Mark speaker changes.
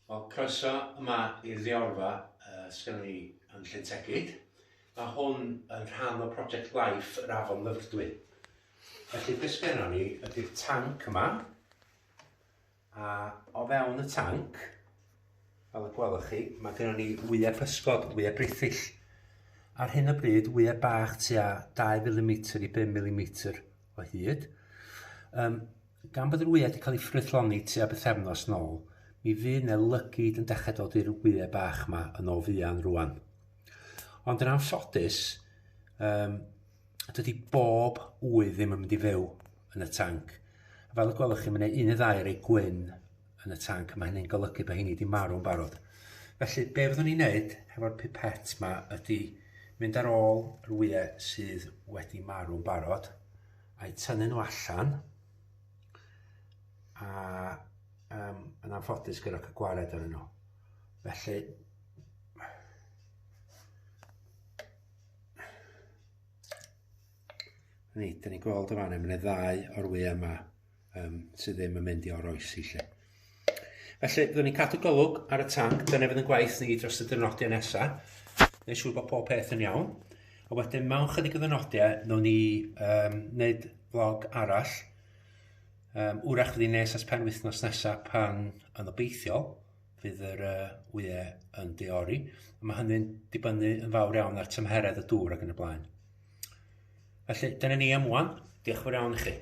Speaker 1: Wel, croeso yma i'r ddeorfa uh, sgynnon ni yn Llyn Tegid. Mae hwn yn rhan o Project Life yr Afon Ddyfrdwy. Felly, beth sgynnon ni ydy'r tanc yma, a o fewn y tanc, fel y gwelwch chi, mae gennym ni wyau pysgod, wyau brithyll. Ar hyn o bryd, wyau bach tua 2 mm i 5 mm o hyd. Um, Gan bod yr wyau wedi cael eu ffrwythloni tua bythefnos nôl, mi fydd 'ne lygid yn dechrau dod i'r wyau bach 'ma yn o fuan rwan. Ond yn anffodus, um, dydy bob wy ddim yn mynd i fyw yn y tanc. A fel y gwelwch chi, mae yna un neu ddau rei gwyn yn y tanc, a mae hynny'n golygu bod hynny wedi marw'n barod. Felly, be fyddwn ni'n neud hefo'r pipet ma ydy mynd ar ôl yr wyau sydd wedi marw'n barod, a'u tynnu nhw allan, a um, yn anffodus gyda cael gwared arnyn nhw. Felly, ni, dyn ni'n gweld y fan mae yna ddau o'r wyau yma um, sydd ddim yn mynd i oroesi lle. Felly, byddwn ni'n cadw golwg ar y tanc, dyna fydd yn gwaith ni dros y dynodiau nesaf. Neu siŵr bod pob peth yn iawn. A wedyn, mewn chydig o ddynodiau, nawn ni um, wneud vlog arall. Um, wrach fydd hi'n nes at pen wythnos nesaf pan yn obeithiol fydd yr uh, wyau yn deori. A mae hynny'n dibynnu yn fawr iawn ar tymheredd y dŵr ac yn y blaen. Felly, dyna ni am wan. Diolch yn fawr iawn i chi.